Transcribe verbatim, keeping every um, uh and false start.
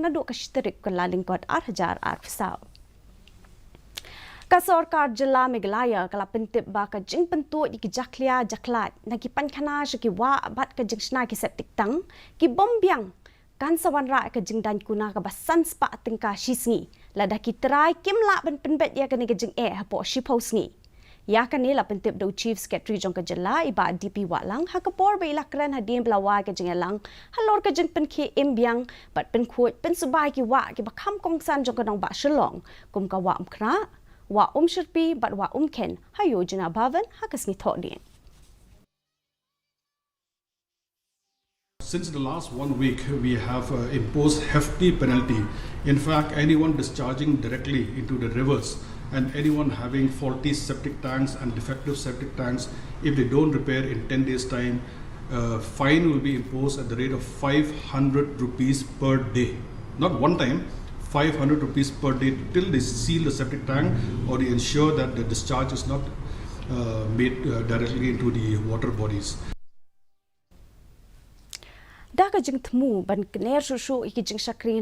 naduh ka shi tarik Kyllalyngkot ar hajar arphew saw. Ka sorkar jylla Meghalaya ka la pyntip ba ka jingpyntuid ïa ki jakhlia jakhlad na ki painkhana sha ki wah bad ka jingshna ki septic tank ki bym biang kan sa wanrah ka jingdaiñ kuna kaba san spah tyngka shi sngi lada ki trai kim lah ban pynbeit ïa kane ka jingeh hapoh shiphew sngi. Ïa kane la pyntip da u Chief Secretary jong ka jylla, i Bah D P Wahlang, ha ka por ba i la kren hadien ba la wai ka jingïalang halor ka jingpynkhie im biang bad pynkhuid pynsuba ïa ki wah kiba kham kongsan jong ka nongbah Shillong, kum ka Wah Umkhrah, Wah Umshyrpi bad Wah Umkhein ha Yojana Bhavan ha ka sngi Thohdieng. Since the last one week, we have uh, imposed hefty penalty. In fact, anyone discharging directly into the rivers and anyone having faulty septic tanks and defective septic tanks, if they don't repair in ten days' time, uh, fine will be imposed at the rate of five hundred rupees per day. Not one time, five hundred rupees per day till they seal the septic tank or they ensure that the discharge is not uh, made uh, directly into the water bodies. Da ka jingthmu ban kner shuh shuh ïa ki jingshakri na